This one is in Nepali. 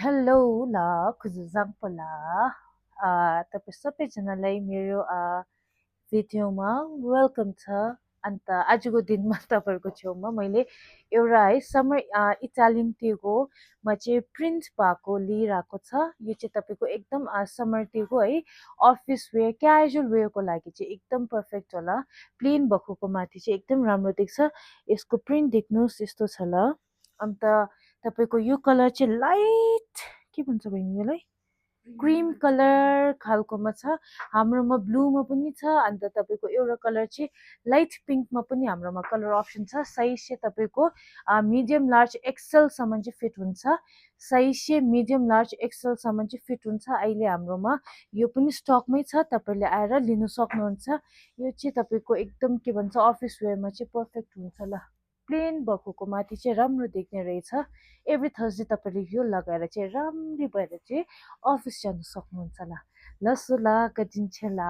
हेलो ल खुजुजाङ पला तपाईँ सबैजनालाई मेरो भिडियोमा वेलकम छ। अन्त आजको दिनमा तपाईँहरूको छेउमा मैले एउटा है समर इटालियन टीको चाहिँ प्रिन्ट भएको लिइरहेको छ। यो चाहिँ तपाईँको एकदम समर टीको है अफिस वेयर क्याजुअल वेयरको लागि चाहिँ एकदम पर्फेक्ट होला। प्लेन भएकोको माथि चाहिँ एकदम राम्रो देख्छ। यसको प्रिन्ट देख्नुहोस् यस्तो छ ल। अन्त तपाईँको यो कलर चाहिँ लाइट के भन्छ बहिनी यसलाई क्रिम कलर खालकोमा छ। हाम्रोमा ब्लूमा पनि छ। अन्त तपाईँको एउटा कलर चाहिँ लाइट पिङ्कमा पनि हाम्रोमा कलर अप्सन छ। साइज चाहिँ तपाईँको मिडियम लार्ज एक्सएलसम्म चाहिँ फिट हुन्छ। साइज चाहिँ मिडियम लार्ज एक्सएलसम्म चाहिँ फिट हुन्छ। अहिले हाम्रोमा यो पनि स्टकमै छ, तपाईँले आएर लिनु सक्नुहुन्छ। यो चाहिँ तपाईँको एकदम के भन्छ अफिस वेयरमा चाहिँ पर्फेक्ट हुन्छ ल। प्लेन भएकोको माथि चाहिँ राम्रो देख्ने रहेछ। एभ्री थर्सडे तपाईँले यो लगाएर चाहिँ राम्री भएर चाहिँ अफिस जानु सक्नुहुन्छ ल। ल सो ल गजिन्छ ल।